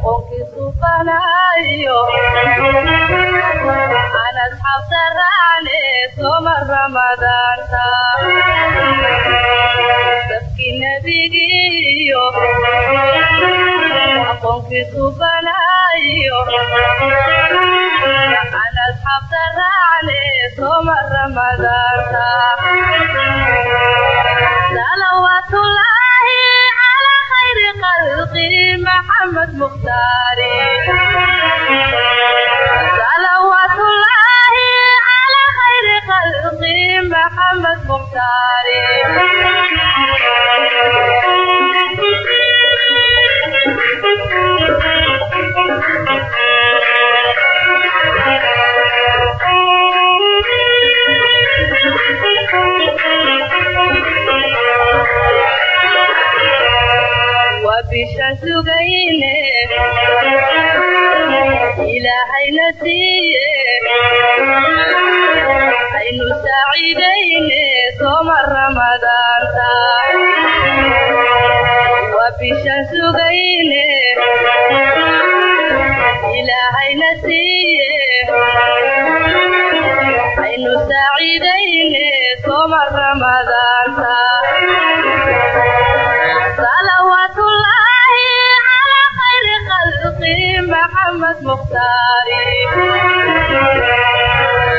Qonkiisu banaayo aan asxaabta raacne sooma Ramadaanta. Safkii nebigiyo aqoonkiisu banaayo aan asxaabta raacne sooma Ramadaanta. Salawaatullaahi calaa khayri khalqi Maxamed Mukhtaari. Salawaatullaahi calaa khayri khalqi Maxamed Mukhtaari. Waa bishaan sugayne Ilaahayna siiye aynu saaciidayne sooma Ramadaanta. Waa bishaan sugayne Ilaahayna siiye aynu saaciidayne sooma Ramadaanta. Salawaatullaahi calaa khayri khalqi Maxamed Mukhtaari.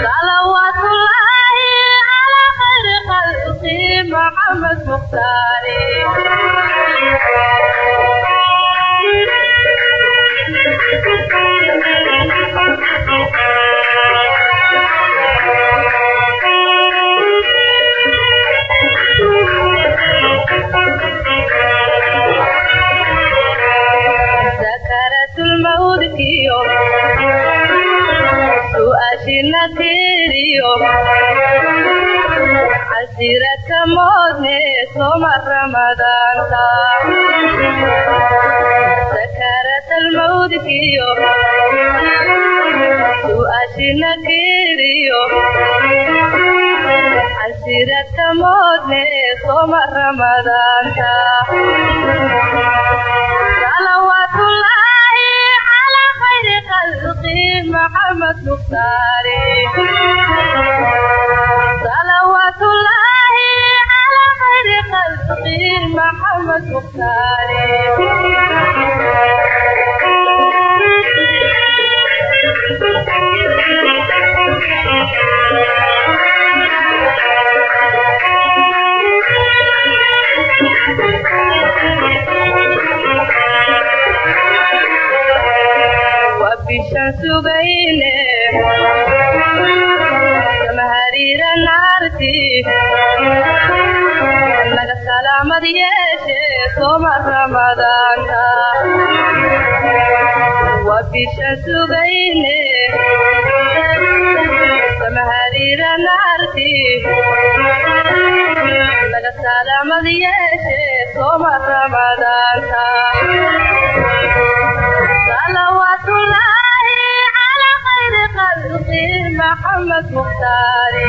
Salawaatullaahi calaa khayri khalqi Maxamed Mukhtaari. Sakaraatulmawdkiyo su'aashina tiriyo casiraka moodne sooma Ramadaanta. Sakaraatulmawdkiyo su'aashina tiriyo casiraka moodne sooma Ramadaanta. Salawaatullaahi calaa khayri khalqi Maxamed Mukhtaari. Salawaatullaahi calaa khayri khalqi Maxamed Mukhtaari. Waa bishaan sugayne samahariira naarti naga salaamad yeeshe sooma Ramadaanta. Waa bishaan sugayne samahariira naarti naga salaamad yeeshe sooma Ramadaanta. Salawaatullaahi calaa khayri khalqi Maxamed Mukhtaari.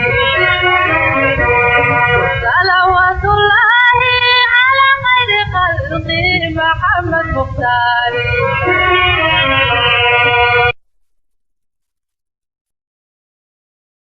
Salawaatullaahi calaa khayri khalqi Maxamed Mukhtaari.